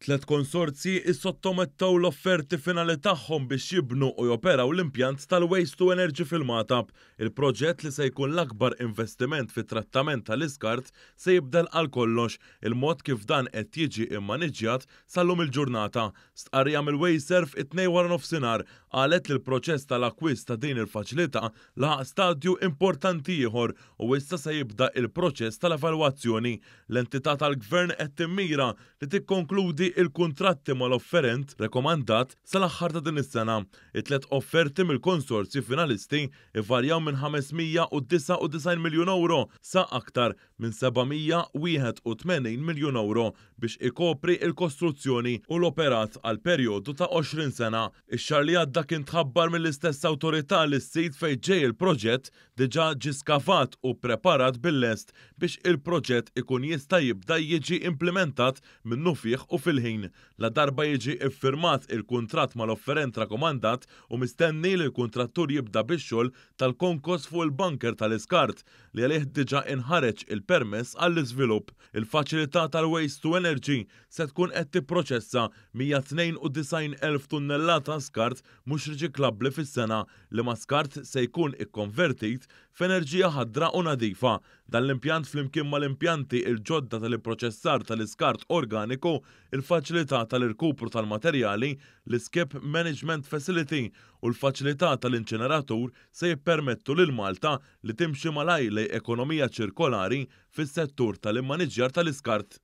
Tlet konsorzji issottomettew l-offerti finali tagħhom biex jibnu u joperaw l-impjant tal-Waste to Energy fil-Magħtab. Il-proġett, li se jkun l-akbar investiment fit-trattament tal-iskart, se jibdel għal kollox il-mod kif dan qed jiġi immaniġjat sal-lum il-ġurnata. Stqarrija mill-Wasteserv it-Tnejn wara nofsinhar qalet li l-proċess tal-akkwist ta' din il-faċilità laħaq stadju importanti ieħor u issa se jibda il-proċess tal-evalwazzjoni. L-entità tal-gvern qed timmira li tikkonkludi il-kuntratti mal-offerent rekomandat sal-aħħar ta' din is-sena. It-tlet offerti mill-konsorzji finalisti ivarjaw minn 599 miljun euro sa aktar minn 781 miljun euro biex ikopri il-kostruzzjoni u l-operat għal perjodu ta' 20 sena. Ix-xahar li għadda kien tħabbar mill-istess awtorità li s-sit fejn ġej il-proġett diġà ġie skavat u preparat bil-lest biex il-proġett ikun jista' jibda jiġi implimentat minnufih u fil-ħin. La darba jiġi iffirmat il-kuntratt mal-offerent rakomandat u mistenni li l-kuntrattur jibda bix-xogħol tal-konkos fuq il-bunker tal-iskart li għalih diġà inħareġ il-permess għall-iżvilupp. Il-faċilità tal-Waste to Energy se tkun qed tipproċessa 192,000 tunnellata skart mhux riċiklabbli fis-sena, li ma skart se jkun ikkonvertit f'enerġija ħadra u nadifa. Dan l-impjant, flimkien mal-impjanti il-ġodda tal-ipproċessar tal-iskart organiku, il-faċilità tal-irkupru tal-materjali, l-Skip Management Facility u l-faċilità tal-inċineratur, se jippermettu lil Malta li timxi malajr lejn ekonomija ċirkolari fis-settur tal-immaniġjar tal-iskart.